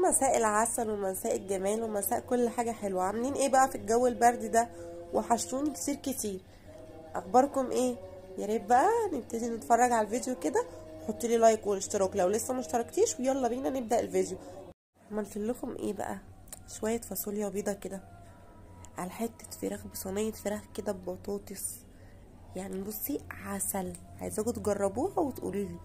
مساء العسل ومساء الجمال ومساء كل حاجة حلوة. عاملين ايه بقى في الجو البرد ده؟ وحشتوني كتير كتير. اخباركم ايه؟ يا ريت بقى نبتدي نتفرج على الفيديو كده. حطوا لي like والاشتراك لو لسه ما اشتركتيش، ويلا بينا نبدأ الفيديو. عملت لكم ايه بقى؟ شوية فاصوليا بيضة كده على حتة فراخ بصينية فراخ كده ببطاطس، يعني بصي عسل. عايزاكم تجربوها وتقولوا لي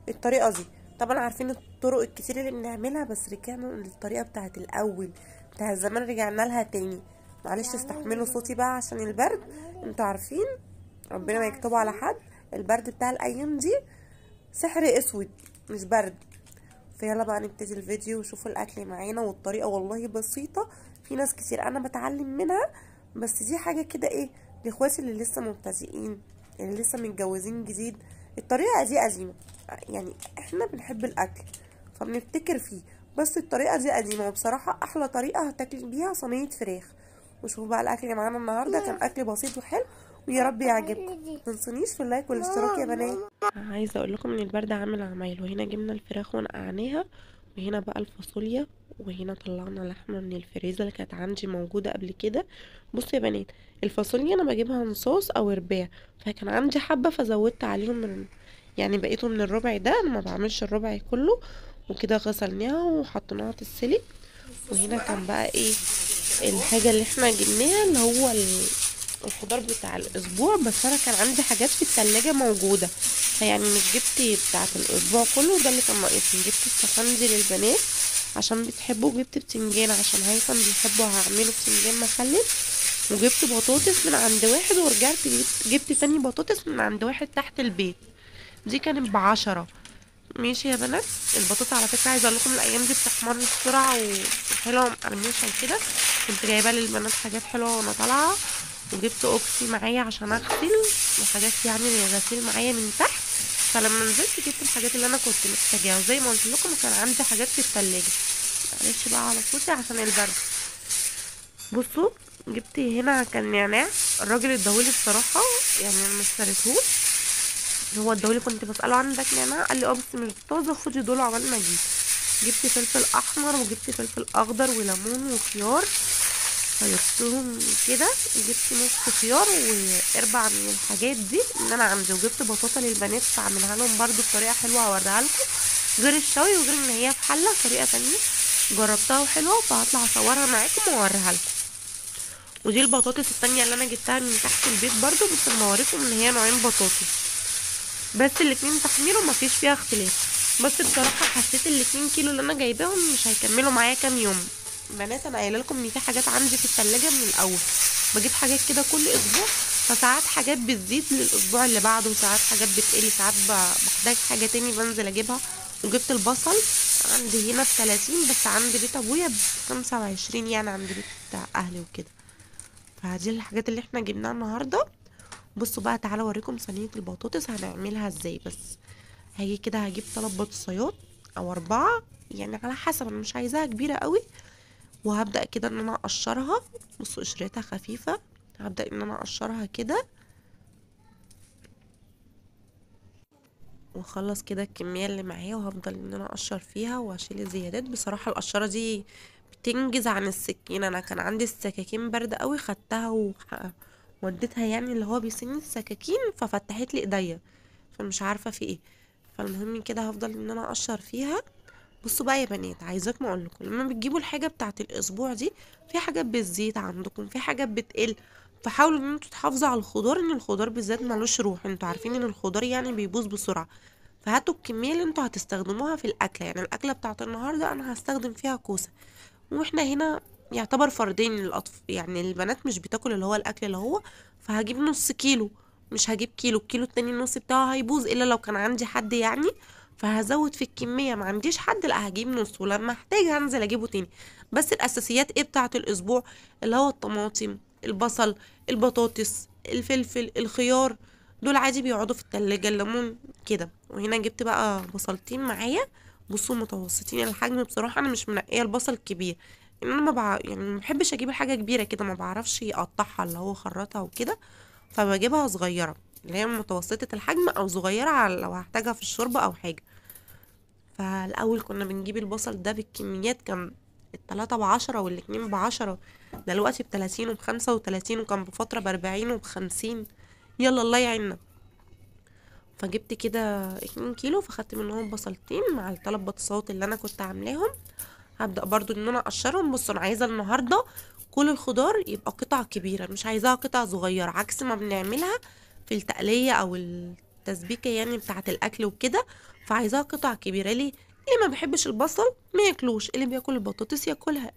الطريقة دي. طبعا عارفين الطرق الكتير اللي بنعملها، بس رجعنا للطريقة بتاعت الاول بتاع زمان، رجعنا لها تاني. معلش استحملوا صوتي بقى عشان البرد، انتوا عارفين ربنا ما يكتبه على حد. البرد بتاع الايام دي سحر اسود مش برد. فيلا بقى نبتدي الفيديو وشوفوا الاكل معانا. والطريقة والله بسيطة، في ناس كتير انا بتعلم منها، بس دي حاجة كده ايه لاخواتي اللي لسه مبتدئين، اللي لسه متجوزين جديد. الطريقة دي قديمة، يعني احنا بنحب الاكل فبنفتكر فيه، بس الطريقة دي قديمة وبصراحة احلى طريقه هتاكل بيها صينية فراخ. وشوفوا بقى الاكل اللي معانا النهارده، كان اكل بسيط وحلو ويا رب يعجبكم. متنسونيش في ال like والاشتراك يا بنات. عايزه اقول لكم ان البرد عامل عمايل. وهنا جبنا الفراخ ونقعناها، وهنا بقى الفاصوليا، وهنا طلعنا لحمه من الفريزر اللي كانت عندي موجودة قبل كده. بصوا يا بنات، الفاصوليا انا بجيبها نصاص او رباع، فكان عندي حبه فزودت عليهم من يعني بقيته من الربع ده، انا ما بعملش الربع كله. وكده غسلناها وحطيناها تتسلق. وهنا كان بقى ايه الحاجة اللي احنا جبناها اللي هو الخضار بتاع الاسبوع، بس انا كان عندي حاجات في التلاجة موجودة، فيعني مش جبت بتاعه الاسبوع كله، ده اللي كان ناقصني. جبت السفندي للبنات عشان بتحبه، وجبت بتنجان عشان هيثم بيحبه هعمله بتنجان مخلل، وجبت بطاطس من عند واحد، ورجعت جبت تاني بطاطس من عند واحد تحت البيت، دي كانت ب10. ماشي يا بنات. البطاطس على فكرة عايزه اقول لكم الايام دي بتحمر بسرعة وحلوه ومقرمشه وكده. كنت جايبه للبنات حاجات حلوة وانا طالعه، وجبت اوكسي معايا عشان اغسل وحاجات يعني للغسيل معايا من تحت. فلما نزلت جبت الحاجات اللي انا كنت محتاجاها، وزي ما قلت لكم كان عندي حاجات في التلاجة. معلش بقى على صوتي عشان البرد. بصوا جبت هنا كان نعناع، الراجل اداهولي بصراحة يعني ما اشتريتهوش، هو اداهولي. كنت بساله عندك نعناع، قال لي اه بس مش طازة، خدي دول عقبال ما اجيب. جبت فلفل احمر وجبت فلفل اخضر وليمون وخيار، خلصتهم كده. جبت نص خيار واربع من الحاجات دي اللي انا عندي، وجبت بطاطا للبنات فاعملها لهم برده بطريقة حلوة هوريها لكم، غير الشوي وغير ان هي في حله، طريقه تانية جربتها وحلوه، فهطلع اصورها معاكم واوريها لكم. ودي البطاطس التانية اللي انا جبتها من تحت البيت برده، بس انا بوريكم ان هي نوعين بطاطس بس الاتنين تحمير ومفيش فيها اختلاف. بس بصراحة حسيت الاتنين كيلو اللي انا جايباهم مش هيكملوا معايا كام يوم. بنات انا قايله لكم ان في حاجات عندي في التلاجة من الاول، بجيب حاجات كده كل اسبوع، فساعات حاجات بتزيد للاسبوع اللي بعده، وساعات حاجات بتقل، ساعات بحتاج حاجة تاني بنزل اجيبها. وجبت البصل عندي هنا ب30، بس عند بيت ابويا ب25، يعني عند بيت اهلي وكده. فدي الحاجات اللي احنا جبناها النهارده. بصوا بقى تعالوا اوريكم صينية البطاطس هنعملها ازاي. بس هاجي كده هجيب 3 بطاطسيات او 4 يعني على حسب، انا مش عايزاها كبيرة قوي. وهبدأ كده ان انا اقشرها. بصوا قشرتها خفيفة، هبدأ ان انا اقشرها كده واخلص كده الكمية اللي معايا، وهفضل ان انا اقشر فيها واشيل الزيادات. بصراحة القشرة دي بتنجز عن السكينة، انا كان عندي السكاكين باردة قوي، خدتها ووديتها يعني اللي هو بيسن السكاكين، ففتحت لي ايديا، فمش عارفة في ايه. فالمهم كده هفضل ان انا اقشر فيها. بصوا بقى يا بنات، عايزاكم اقول لكم لما بتجيبوا الحاجة بتاعه الاسبوع دي، في حاجات بتزيد عندكم، في حاجات بتقل، فحاولوا ان انتوا تحافظوا على الخضار، ان الخضار بالذات ملوش روح، انتوا عارفين ان الخضار يعني بيبوظ بسرعة. فهاتوا الكمية اللي انتوا هتستخدموها في الاكلة. يعني الاكلة بتاعه النهارده انا هستخدم فيها كوسة، واحنا هنا يعتبر فردين للاطفال، يعني البنات مش بتاكل اللي هو الاكل اللي هو، فهجيب نص كيلو، مش هجيب كيلو، الكيلو التاني النص بتاعه هيبوظ الا لو كان عندي حد يعني، فهزود في الكمية. ما عنديش حد لا هجيب نص، ولما احتاج هنزل اجيبه تاني. بس الاساسيات ايه بتاعه الاسبوع اللي هو الطماطم، البصل، البطاطس، الفلفل، الخيار، دول عادي بيقعدوا في التلاجة، الليمون كده. وهنا جبت بقى بصلتين معايا، بصوا متوسطين الحجم. بصراحة انا مش منقيه البصل الكبير، ان انا ما يعني ما بحبش اجيب حاجة كبيرة كده، ما بعرفش اقطعها اللي هو خرطها وكده، فبجيبها صغيرة اللي هي متوسطه الحجم او صغيرة على لو هحتاجها في الشوربة او حاجة. فالاول كنا بنجيب البصل ده بالكميات، كان 3 ب10 وال2 ب10، دلوقتي ب30 وب35، وكان بفترة ب40 وب50. يلا الله يعيننا. فجبت كده 2 كيلو، فخدت منهم بصلتين مع ال3 بطاطسات اللي انا كنت عاملاهم. هبدأ برضو ان انا اقشرهم. بصوا انا عايزة النهاردة كل الخضار يبقى قطع كبيرة، مش عايزاها قطع صغيرة، عكس ما بنعملها في التقلية او التسبيكة يعني بتاعة الاكل وكده. فعايزاها قطع كبيرة. ليه؟ اللي ما بيحبش البصل ما ياكلوش، اللي بياكل البطاطس ياكلها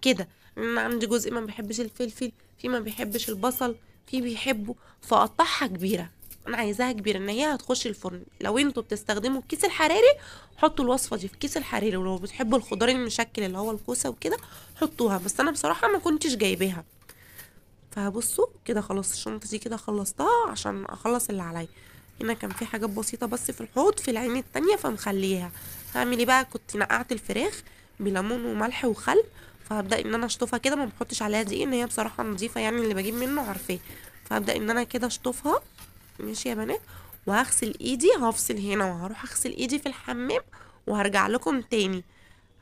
كده. انا عندي جزء ما بيحبش الفلفل، في ما بيحبش البصل، في بيحبه، فاقطعها كبيرة. انا عايزاها كبيرة ان هي هتخش الفرن. لو انتوا بتستخدموا الكيس الحراري حطوا الوصفة دي في كيس الحراري، ولو بتحبوا الخضار المشكل اللي هو الكوسه وكده حطوها، بس انا بصراحة ما كنتش جايباها. فهبصوا كده خلاص الشنطة دي كده خلصتها عشان اخلص اللي عليا. هنا كان في حاجات بسيطة بس في الحوض في العين التانية فمخليها. هعمل ايه بقى؟ كنت نقعت الفراخ بليمون وملح وخل، فهبدا ان انا اشطفها كده، ما بحطش عليها دقيق ان هي بصراحة نظيفة يعني، اللي بجيب منه عارفاه. فهبدا ان انا كده اشطفها ماشي يا بنات، وهغسل ايدي، هفصل هنا وهروح اغسل ايدي في الحمام وهرجع لكم تاني.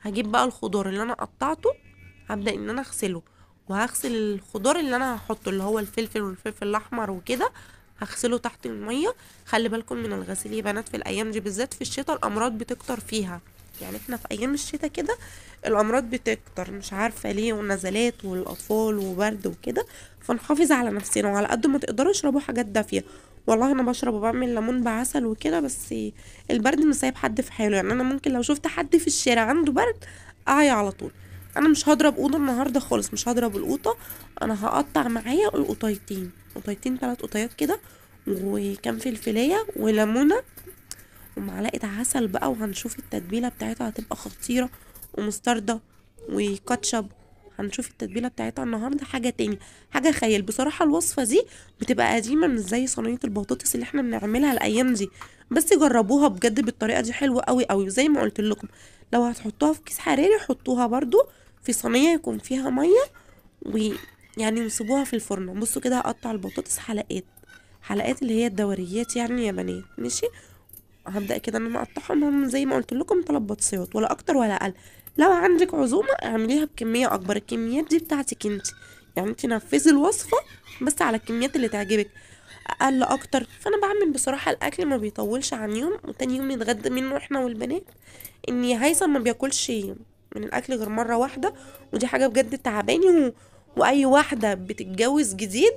هجيب بقى الخضار اللي انا قطعته، هبدا ان انا اغسله، وهغسل الخضار اللي انا هحطه اللي هو الفلفل والفلفل الاحمر وكده، هغسله تحت المية. خلي بالكم من الغسيل يا بنات في الايام دي بالذات، في الشتاء الامراض بتكتر فيها، يعني احنا في ايام الشتاء كده الامراض بتكتر مش عارفه ليه، ونزلات والاطفال وبرد وكده، فنحافظ على نفسنا وعلى قد ما تقدروا اشربوا حاجات دافيه. والله انا بشرب وبعمل ليمون بعسل وكده، بس البرد مش سايب حد في حاله، يعني انا ممكن لو شفت حد في الشارع عنده برد اعيا على طول. انا مش هضرب قوطه النهارده خالص، مش هضرب القوطه، انا هقطع معايا القطايتين، قطايتين 3 قطايات كده، وكام فلفلايه وليمونه ومعلقة عسل بقى، وهنشوف التتبيله بتاعتها هتبقى خطيرة، ومستردة وكاتشب. هنشوف التتبيله بتاعتها النهارده حاجة تاني، حاجة خيال بصراحة. الوصفة دي بتبقى قديمة مش زي صينية البطاطس اللي احنا بنعملها الايام دي، بس جربوها بجد بالطريقة دي حلوة قوي قوي. وزي ما قلت لكم لو هتحطوها في كيس حراري حطوها برضو في صينية يكون فيها مية، ويعني وسيبوها في الفرن. بصوا كده هقطع البطاطس حلقات حلقات اللي هي الدوريات يعني يا بنات ماشي. هبدا كده ان انا اقطعهم هم زي ما قلت لكم 3 بطاطسيات ولا اكتر ولا اقل. لو عندك عزومة اعمليها بكمية اكبر، الكميات دي بتاعتك انت، يعني انت نفذي الوصفة بس على الكميات اللي تعجبك، اقل اكتر. فانا بعمل بصراحة الاكل ما بيطولش عن يوم، وتاني يوم نتغدى منه احنا والبنات. ان هيثم ما بياكلش من الاكل غير مرة واحدة، ودي حاجة بجد تعباني. واي واحدة بتتجوز جديد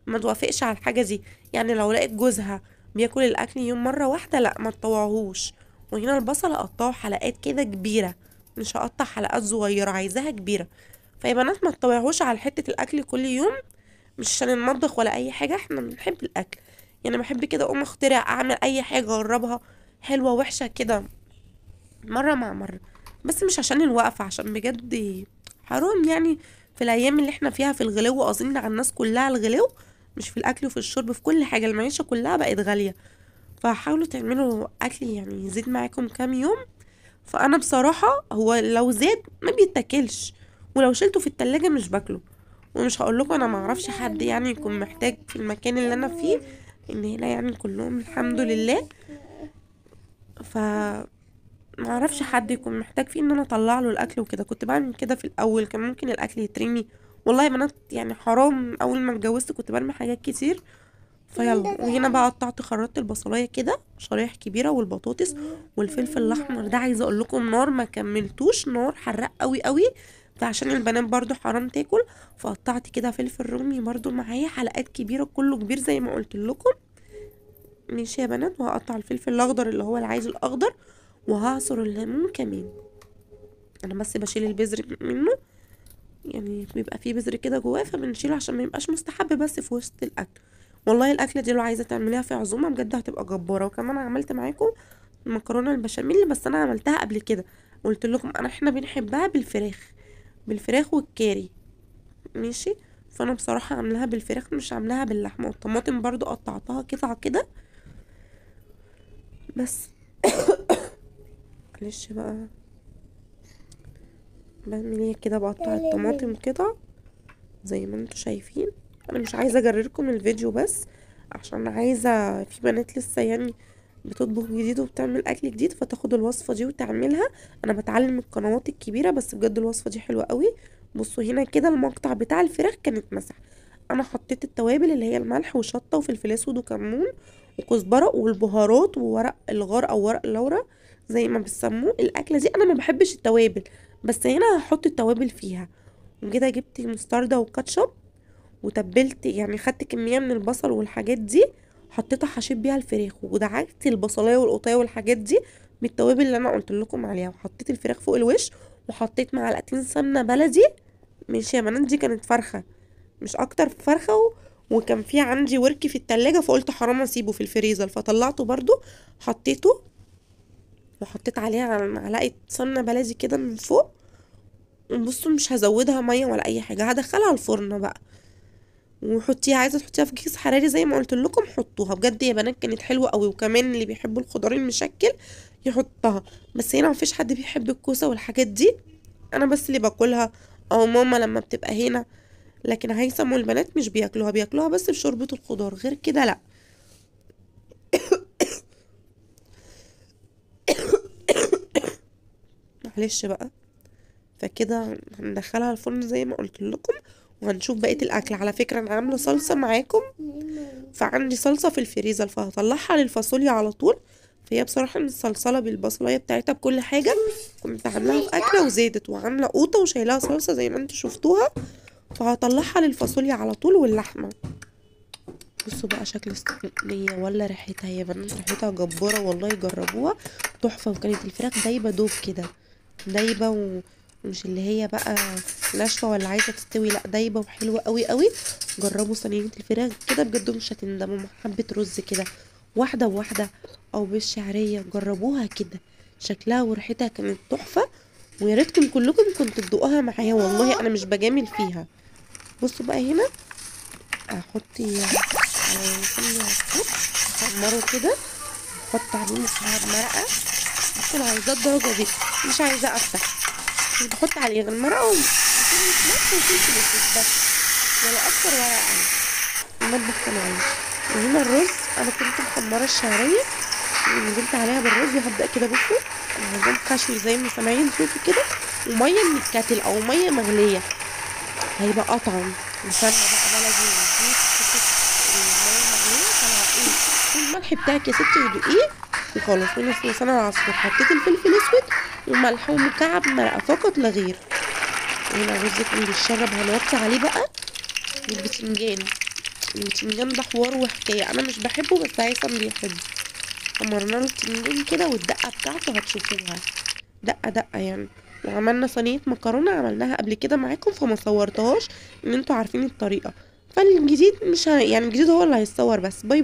ما توافقش على الحاجة دي، يعني لو لقيت جوزها بياكل الاكل يوم مرة واحدة لا ما تطوعهوش. وهنا البصل اقطعه حلقات كده كبيرة، مش هقطع حلقات صغيرة، عايزاها كبيرة. فيا بنات ما تطوعهوش على حتة الاكل كل يوم، مش عشان المطبخ ولا اي حاجة، احنا بنحب الاكل يعني. بحب كده اقوم اخترع اعمل اي حاجة اجربها حلوة وحشة كده مرة مع مرة، بس مش عشان الوقفة، عشان بجد حرام يعني في الايام اللي احنا فيها في الغلو، اظن على الناس كلها الغلو، مش في الاكل وفي الشرب، في كل حاجة، المعيشة كلها بقت غالية. فحاولوا تعملوا اكل يعني يزيد معاكم كام يوم. فانا بصراحة هو لو زاد ما بيتاكلش، ولو شلته في التلاجة مش باكله. ومش هقول لكم انا ما اعرفش حد يعني يكون محتاج في المكان اللي انا فيه، ان هنا يعني كلهم الحمد لله، ف ما اعرفش حد يكون محتاج فيه ان انا اطلع له الاكل وكده. كنت بعمل كده في الاول، كان ممكن الاكل يترمي والله يا بنات يعني حرام. اول ما اتجوزت كنت برمي حاجات كتير. فيلا وهنا بقى قطعت خرطت البصلايه كده شرايح كبيرة، والبطاطس والفلفل الاحمر ده عايزه اقول لكم نار ما كملتوش، نار حراق قوي قوي، فعشان البنات برضو حرام تاكل. فقطعت كده فلفل رومي برضو معايا حلقات كبيرة، كله كبير زي ما قلت لكم ماشي يا بنات. وهقطع الفلفل الاخضر اللي هو العايز الاخضر، وهعصر الليمون كمان. انا بس بشيل البذر منه، يعني بيبقى فيه بذر كده جواه فبنشيله عشان ما يبقاش مستحب بس في وسط الاكل. والله الاكلة دي لو عايزه تعمليها في عزومة بجد هتبقى جبارة. وكمان عملت معاكم المكرونه البشاميل، بس انا عملتها قبل كده قلت لكم انا احنا بنحبها بالفراخ، بالفراخ والكاري ماشي. فانا بصراحة عاملاها بالفراخ مش عاملاها باللحمه. والطماطم برضو قطعتها قطع كده بس معلش بقى بعمل ايه كده، بقطع الطماطم كده زي ما انتوا شايفين. انا مش عايزه اجرركم الفيديو بس عشان عايزه في بنات لسه يعني بتطبخ جديد وبتعمل اكل جديد فتاخد الوصفة دي وتعملها. انا بتعلم القنوات الكبيرة، بس بجد الوصفة دي حلوة قوي. بصوا هنا كده المقطع بتاع الفراخ كان اتمسح، انا حطيت التوابل اللي هي الملح وشطه وفلفل اسود وكمون وكزبره والبهارات وورق الغار او ورق اللورا زي ما بيسموه الاكلة دي. انا ما بحبش التوابل، بس هنا هحط التوابل فيها. وكده جبت مستردة وكاتشب وتبلت، يعني خدت كمية من البصل والحاجات دي حطيتها حشيت بيها الفراخ، ودعكت البصلايه والقطايه والحاجات دي بالتوابل اللي انا قلت لكم عليها، وحطيت الفراخ فوق الوش، وحطيت معلقتين سمنه بلدي. ماشي يا بنات، دي كانت فرخة مش اكتر فرخة، وكان في عندي ورك في التلاجة فقلت حرام اسيبه في الفريزر، فطلعته برضو حطيته، وحطيت عليها معلقه سمنه بلدي كده من فوق. وبصوا مش هزودها مية ولا اي حاجة، هدخلها الفرن بقى، وحطيها، عايزه تحطيها في كيس حراري زي ما قلت لكم حطوها. بجد يا بنات كانت حلوة قوي، وكمان اللي بيحبوا الخضار المشكل يحطها، بس هنا مفيش حد بيحب الكوسه والحاجات دي، انا بس اللي باكلها او ماما لما بتبقى هنا، لكن هيثم والبنات مش بياكلوها، بياكلوها بس بشوربه الخضار، غير كده لا. معلش بقى. فكده هندخلها الفرن زي ما قلت لكم، وهنشوف بقية الاكل. على فكرة انا عامله صلصه معاكم، فعندي صلصه في الفريزر فهطلعها للفاصوليا على طول. فهي بصراحة الصلصله بالبصلايه بتاعتها بكل حاجة كنت عاملاها في اكله وزادت، وعامله قوطه وشايلاها صلصه زي ما انتوا شفتوها، فهطلعها للفاصوليا على طول واللحمة. بصوا بقى شكل الصينية ولا ريحتها يا بنات، ريحتها جبارة والله، جربوها تحفة. وكانت الفراخ دايبه دوب كده، دايبه ومش اللي هي بقى ناشفة ولا عايزه تستوي، لا دايبه وحلوه قوي قوي. جربوا صينية الفراخ كده بجد مش هتندموا، مع حبه رز كده واحدة بواحدة او بالشعريه، جربوها كده شكلها وريحتها كانت تحفة، ويا ريتكم كلكم كنتوا تدوقوها معايا، والله انا مش بجامل فيها. بصوا بقى هنا احط على احمره كده، احط عليه مكعب مرقه، بس انا عايزاه الدرجة دي مش عايزاه افتح، مش بحط عليه غير مرقه وملح وفلفل اسود بس، ولا اكتر ولا اقل. المطبخ كان عايز. وهنا الرز انا كنت محمرة الشعرية ونزلت عليها بالرز، وهبدا كده بصوا انا عايزاه خشوي زي ما سامعين صوته كده، ومية من الكاتل او مية مغليه هيبقى اطعم. وسمنه بقى بلدي وزيت المية المغليه طالعه ايه، والملح بتاعك يا ستي ودقيه وخلاص. ونص لسان العصفور حطيت الفلفل الاسود وملح ومكعب مرقه فقط لا غير. هنا الرز كان بيتشرب، هنوطي عليه بقى البتنجان. البتنجان ده حوار وحكاية، انا مش بحبه بس هيثم بيحبه. حمرنا له البتنجان كده والدقه بتاعته هتشوفوها دقه دقه يعني. وعملنا صينية مكرونه عملناها قبل كده معاكم فما صورتهاش ان انتوا عارفين الطريقة، فالجديد مش يعني الجديد هو اللي هيتصور بس. باي.